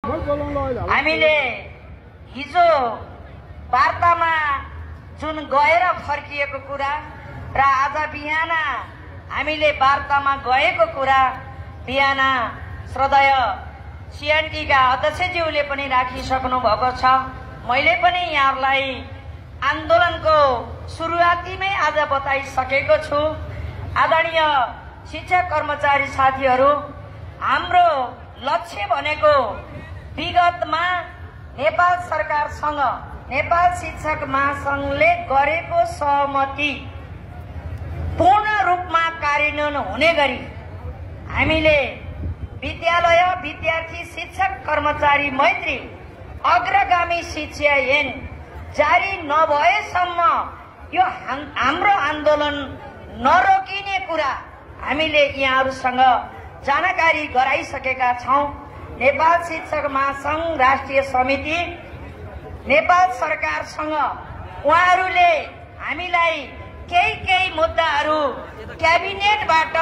हामीले हिजो वार्तामा जुन गएर फर्किएको कुरा र आज बिहान हामीले वार्तामा गएको कुरा बिहान श्रद्धेय सीएनटीका अध्यक्षज्यूले पनि राखिसक्नु भएको छ। मैले पनि यहाँहरूलाई आन्दोलनको सुरुवातीमै आज बताइसकेको छु। आदरणीय शिक्षा कर्मचारी साथीहरू, हाम्रो लक्ष्य भनेको विगतमा नेपाल सरकारसँग नेपाल शिक्षक महासंघले गरेको सहमति पूर्ण रूपमा कार्यान्वयन हुने गरी हामीले विद्यालय विद्यार्थी शिक्षक कर्मचारी मैत्री अग्रगामी शिक्षा ऐन जारी नभएसम्म यो हाम्रो आन्दोलन नरोकिने कुरा हामीले यहाँहरूसँग जानकारी गराइसकेका छौं। नेपाल शिक्षक महासंघ राष्ट्रिय समिति नेपाल सरकारसँग उहाँहरूले हामीलाई केही मुद्दाहरू क्याबिनेटबाट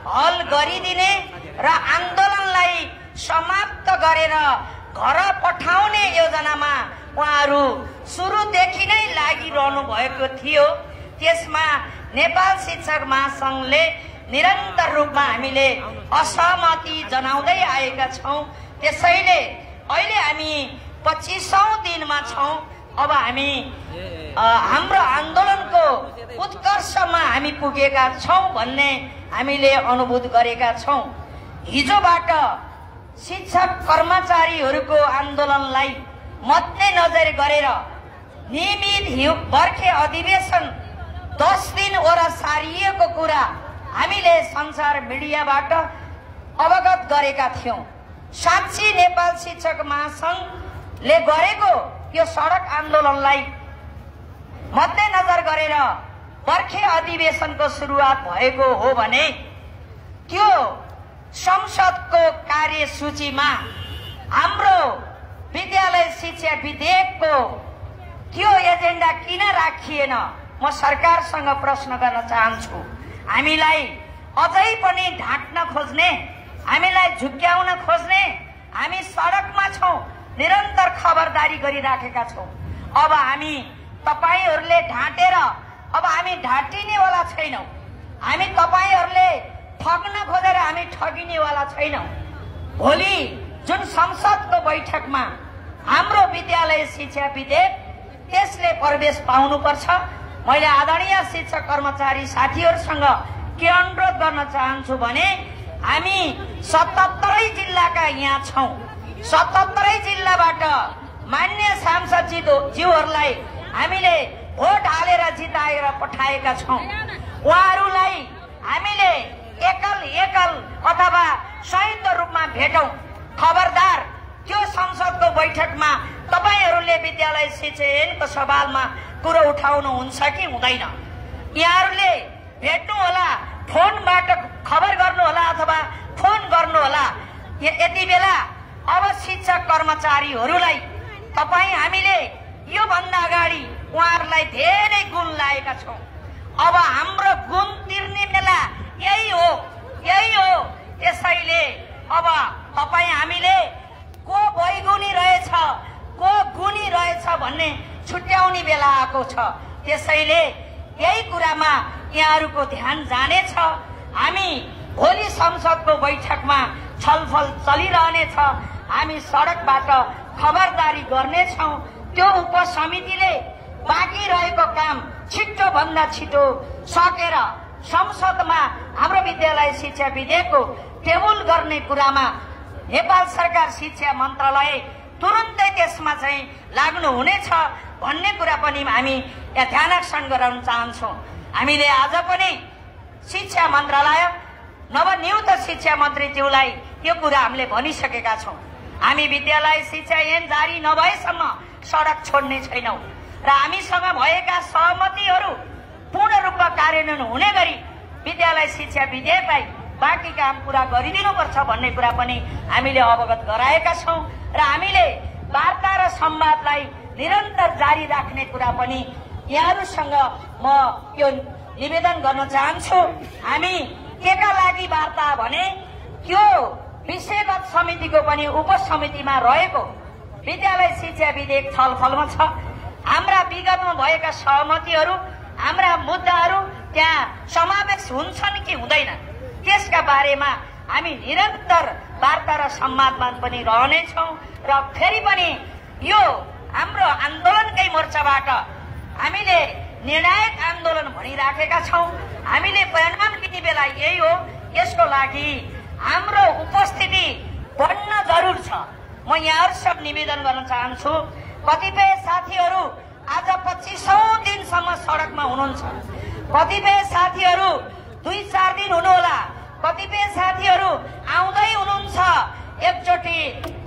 हल गरिदिने र आन्दोलनलाई समाप्त गरेर घर पठाउने योजनामा उहाँहरू सुरुदेखि नै लागिरहनु भएको थियो। त्यसमा नेपाल शिक्षक महासंघले निरन्तर रूपमा हामीले असहमति जनाउँदै आएका छौं। त्यसैले अहिले हामी 25औं दिनमा छौं। अब हामी हाम्रो आन्दोलनको उत्कर्षमा हामी पुगेका छौं भन्ने हामीले अनुभूत गरेका छौं। हिजोबाट शिक्षक कर्मचारीहरूको आन्दोलनलाई मध्यनजर गरेर नियमित बर्खे अधिवेशन 10 दिन ओरा सारिएको कुरा हामीले संसार मिडियाबाट अवगत गरेका थियौं। साक्षी नेपाल शिक्षक महासंघले गरेको यो सडक आन्दोलनलाई मध्यनजर गरेर बर्खे अधिवेशनको सुरुवात भएको हो भने त्यो संसदको कार्यसूचीमा हाम्रो विद्यालय शिक्षा विधेयकको त्यो एजेन्डा किन राखिएन? म सरकारसँग प्रश्न गर्न चाहन्छु। हामीलाई अझै पनि ढाँट्न खोज्ने, हामीलाई झुक्क्याउन खोज्ने, हामी सडकमा छौं, निरन्तर खबरदारी गरिराखेका छौं। अब हामी तपाईहरूले ढाँटेर अब हामी ढाँटिनेवाला छैनौं। हामी तपाईहरूले ठग्न खोजेर हामी ठगिनेवाला छैनौं। भोलि जुन संसदको बैठकमा हाम्रो विद्यालय शिक्षा विधेयक त्यसले प्रवेश पाउनुपर्छ। मैले आदरणीय शिक्षक कर्मचारी साथीहरूसँग के अनुरोध गर्न चाहन्छु भने हामी 77 जिल्लाका यहाँ छौं। 77 जिल्लाबाट मान्य सांसदज्यूहरूलाई हामीले भोट हालेर जिताएर पठाएका छौं। उहाँहरूलाई हामीले एकल अथवा संयुक्त रूपमा भेटौं। खबरदार, त्यो संसदको बैठकमा तपाईहरूले विद्यालय शिक्षा ऐनको सवालमा कुरो उठाउनु हुन्छ कि हुँदैन? यहाँहरूले भेट्नु होला, फोनबाट खबर गर्नु होला अथवा फोन गर्नु होला। यति बेला अब शिक्षक कर्मचारीहरूलाई तपाईँ हामीले यो भन्दा अगाडि उहाँहरूलाई धेरै गुण लागेका छौं। अब हाम्रो गुण तिर्ने बेला यही हो। त्यसैले अब तपाईँ हामीले को वैगुणी रहेछ, को गुणी रहेछ भन्ने छुट्याउने बेला आएको छ। त्यसैले यही कुरामा यहाँहरूको ध्यान जानेछ। हामी भोलि संसदको बैठकमा छलफल चलिरहनेछ। हामी सडकबाट खबरदारी गर्नेछौं। त्यो उपसमितिले बाँकी रहेको काम छिटो भन्दा छिटो सकेर संसदमा हाम्रो विद्यालय शिक्षा विधेयकको टेबल गर्ने कुरामा नेपाल सरकार शिक्षा मन्त्रालय तुरुन्तै त्यसमा चाहिँ लाग्नु हुनेछ भन्ने कुरा पनि हामी यहाँ ध्यानाकर्षण गराउन चाहन्छौं। हामीले आज पनि शिक्षा मन्त्रालय नवनियुक्त शिक्षा मन्त्रीज्यूलाई यो कुरा हामीले भनिसकेका छौं। हामी विद्यालय शिक्षा ऐन जारी नभएसम्म सडक छोड्ने छैनौं र हामीसँग भएका सहमतिहरू पूर्ण रूपमा कार्यान्वयन हुने गरी विद्यालय शिक्षा विधेयकलाई बाँकी काम पूरा गरिदिनुपर्छ भन्ने कुरा पनि हामीले अवगत गराएका छौं र हामीले वार्ता र संवादलाई निरन्तर जारी राख्ने कुरा पनि यहाँहरूसँग म यो निवेदन गर्न चाहन्छु। हामी केका लागि वार्ता भने त्यो विषयगत समितिको पनि उपसमितिमा रहेको विद्यालय शिक्षा विधेयक छलफलमा छ। हाम्रा विगतमा भएका सहमतिहरू, हाम्रा मुद्दाहरू त्यहाँ समावेश हुन्छन् कि हुँदैन, त्यसका बारेमा हामी निरन्तर वार्ता र संवादमा पनि रहनेछौँ। र फेरि पनि यो हाम्रो आन्दोलनकै मोर्चाबाट हामीले निर्णायक आन्दोलन भनिराखेका छौँ। हामीले परिणाम लिने बेला यही हो। यसको लागि हाम्रो उपस्थिति बढ्न जरुर छ। म यहाँहरूसँग निवेदन गर्न चाहन्छु, कतिपय साथीहरू आज 25औं दिनसम्म सडकमा हुनुहुन्छ, कतिपय साथीहरू 2-4 दिन हुनुहोला, कतिपय साथीहरू आउँदै हुनुहुन्छ। एकचोटि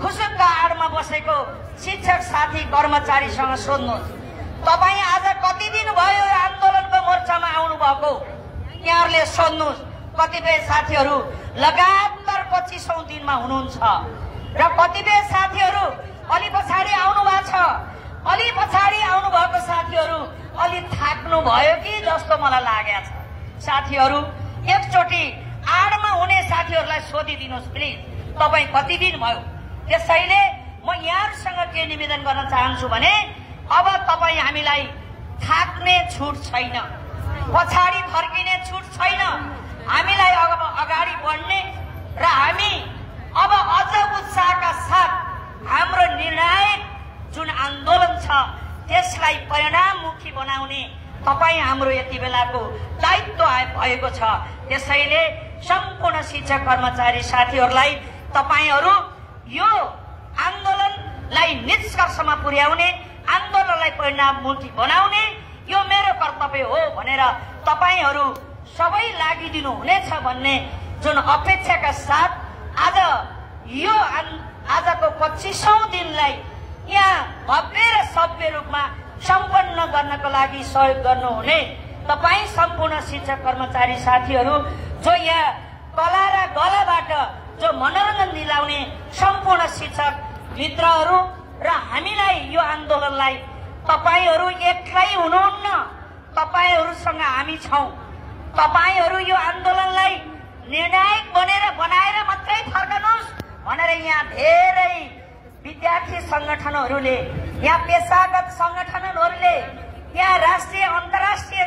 खुसुक्क आडमा बसेको शिक्षक साथी कर्मचारीसँग सोध्नुहोस्, तपाईँ आज कति दिन भयो आन्दोलनको मोर्चामा आउनु भएको? यहाँहरूले सोध्नुहोस्। कतिपय साथीहरू लगातार 25औं दिनमा हुनुहुन्छ र कतिपय साथीहरू अलि पछाडि आउनु भएको छ। अलि पछाडि आउनु भएको साथीहरू अलि थाक्नु भयो कि जस्तो मलाई लागेको छ। साथीहरू एकचोटि आडमा हुने साथीहरूलाई सोधिदिनुहोस् प्लिज, तपाईँ कति दिन भयो? त्यसैले म यहाँहरूसँग के निवेदन गर्न चाहन्छु भने अब तपाईँ हामीलाई थाक्ने छुट छैन, पछाडि फर्किने छुट छैन। हामीलाई अब अगाडि बढ्ने र हामी अब अझ उत्साहका साथ हाम्रो निर्णायक जुन आन्दोलन छ त्यसलाई परिणाममुखी बनाउने तपाईँ हाम्रो यति बेलाको दायित्व भएको छ। त्यसैले सम्पूर्ण शिक्षक कर्मचारी साथीहरूलाई तपाईहरू यो आन्दोलनलाई निष्कर्षमा पुर्याउने, आन्दोलनलाई परिणाममुखी बनाउने यो मेरो कर्तव्य हो भनेर तपाईहरू सबै लागिदिनु हुनेछ भन्ने जुन अपेक्षाका साथ आज यो आजको 25औं दिनलाई यहाँ भव्य र सभ्य रूपमा सम्पन्न गर्नको लागि सहयोग गर्नुहुने तपाईँ सम्पूर्ण शिक्षक कर्मचारी साथीहरू, जो यहाँ कला र गलाबाट जो मनोरञ्जन दिलाउने सम्पूर्ण शिक्षक मित्रहरू र हामीलाई यो आन्दोलनलाई तपाईहरू एक्लै हुनुहुन्न, तपाईहरूसँग हामी छौं। तपाईहरू यो आन्दोलनलाई निर्णायक बनाएर मात्रै फर्कनुहोस् भनेर यहाँ धेरै विद्यार्थी संगठनहरूले, यहाँ पेशागत संगठनहरूले, यहाँ राष्ट्रिय अन्तर्राष्ट्रिय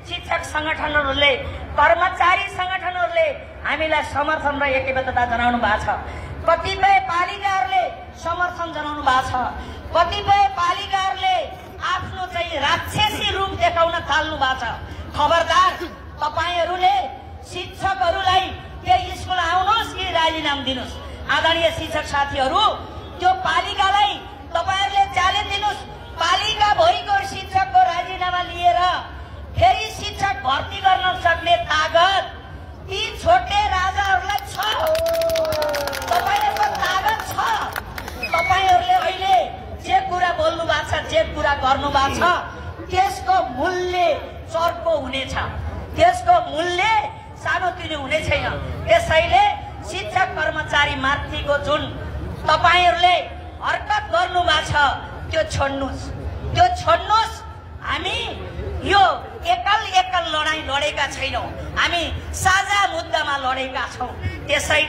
शिक्षक संगठनहरूले, कर्मचारी संगठनहरूले हामीलाई समर्थन र एकबद्धता जनाउनु भएको छ। कतिपय पालिकाहरूले समर्थन जनाउनु भएको छ, कतिपय पालिकाहरूले आफ्नो चाहिँ राक्षसी रूप देखाउन थाल्नु भएको छ। खबरदार, तपाईहरूले शिक्षकहरूलाई के स्कुल आउनुहोस् कि राजीनामा दिनुहोस्। आदरणीय शिक्षक साथीहरू, त्यो पालिकालाई तपाईहरूले च्यालेन्ज दिनुहोस्। पालिका भरिको शिक्षकको राजीनामा लिएर फेरि शिक्षक भर्ती गर्न सक्ने तागत यी छोटे राजाहरूलाई छ। तपाईहरूको तागत छ। तपाईहरूले अहिले जे कुरा बोल्नु भएको छ, जे कुरा गर्नु भएको छ, त्यसको मूल्य चर्को हुनेछ, त्यसको मूल्य सानोतिनो हुने छैन। त्यसैले शिक्षक कर्मचारी माथिको जुन तपाईहरूले हरकत गर्नु भएको छ त्यो छोड्नुहोस्, त्यो छोड्नुहोस्। हामी यो एकल लडाईँ लडेका छैनौँ, हामी साझा मुद्दामा लडेका छौँ। त्यसै